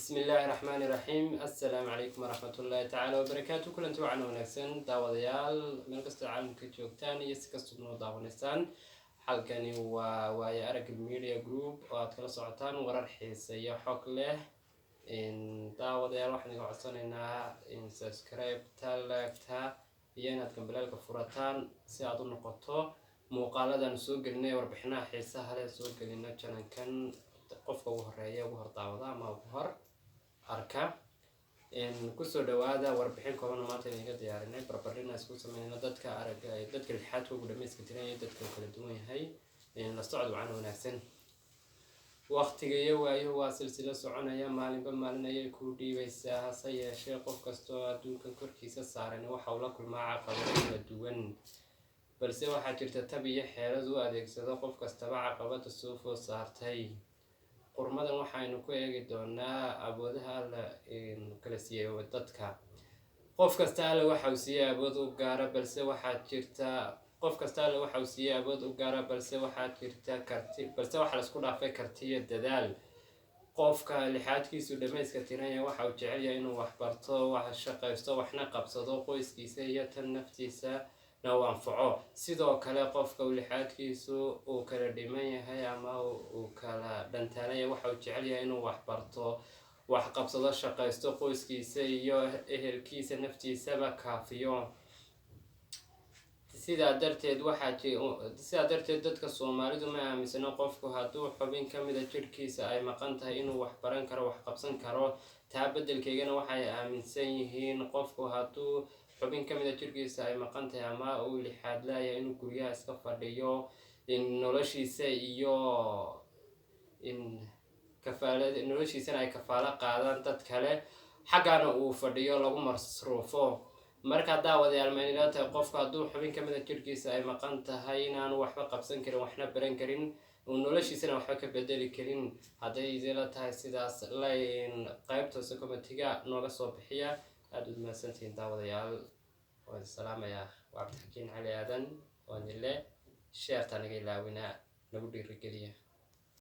Bismillaahi raxmaani raxiim. Assalaamu calaykum waraxmatullaahi tacaala wabarakaatu. Kulanti wacan wanaagsan, daawadayaal, meel kastoo caalamka joogtaan iyo si kastoo noo daawanaysaan. Halkani waa Waayo Aragga Media Group oo aad kala socotaan warar xiiseeyo, xog leh. Daawadayaal, waxaan iga codsanaynaa subscribe-ta, like-ta iyo inaad gambaleelka furataan si aad u noqoto muuqaaladan soo gelinay, warbixinaha xiisaha leh soo gelino channel-kan, qofka ugu horeeya, ugu hor daawada ama ugu hor arka. Kusoo dhawaada warbixin kooban oo maanta idinka diyaarinay, barbardhina isku sameynayno dadka aragga, dadka lixaadka ugu dhameyska tiran iyo dadka uu kala duwan yahay. La socod wacan wanaagsan. Waqtiga iyo waayo waa silsilo soconaya, maalinba maalin ayay kuu dhiibaysaa. Hase yeeshee, qof kastoo adduunkan korkiisa saaran waxa uu la kulmaa caqabado kala duwan, balse waxaa jirta tab iyo xeelad u adeegsado qof kastaba caqabada soo food saartay. Qormadan waxaynu ku eegi doonaa awoodaha Alla kala siiyey dadka. Qof kasta Alle waxa uu siiyey awood u gaara, balse waxaa jirta qof kasta Alle waxa uu siiyey awood u gaara, balse waxaa jirta karti, balse waxaa laisku dhaafay karti iyo dadaal. Qofka lixaadkiisu dhammayska tiranya waxa uu jecel yahay inuu wax barto, wax shaqaysto, waxna qabsado, qoyskiisa iyo tan naftiisa na uu anfaco. Sidoo kale, qofka uu lixaadkiisu uu kala dhiman yahay ama uu kala dhantaalanya waxa uu jecel yahay inuu wax barto, wax qabsado, shaqaysto, qoyskiisa iyo ehelkiisa, naftiisaba kaafiyo. Sidaa darteed dadka Soomaalidu ma aaminsano qofku hadduu xubin ka mida jidhkiisa ay maqan tahay inuu wax baran karo, wax qabsan karo. Taa beddelkeygana waxay aaminsan yihiin qofku hadduu xubin ka mida jidhkiisa ay maqan tahay ama uu lixaad laaya inuu guryaha iska fadhiyo, noloshiisa iyo kafaalad noloshiisana ay kafaalo qaadaan dad kale, xaggana uu fadhiyo, lagu masruufo. Marka, daawadayaal, maynila tahay qofku hadduu xubin ka mida jirhkiisa ay maqan tahay inaanu waxba qabsan karin, waxna baran karin, uu noloshiisana waxba ka bedeli karin? Hadday idinla tahay sidaas, layn qaybta hoose comment-iga nooga soo bixiya. Aada ud mahadsantihiin, daawadayaal. Waan salaamayaa. Waa Cabdixakiin Cali Aadan oo nile share-ta naga ilaawina, nagu dhiirigeliya.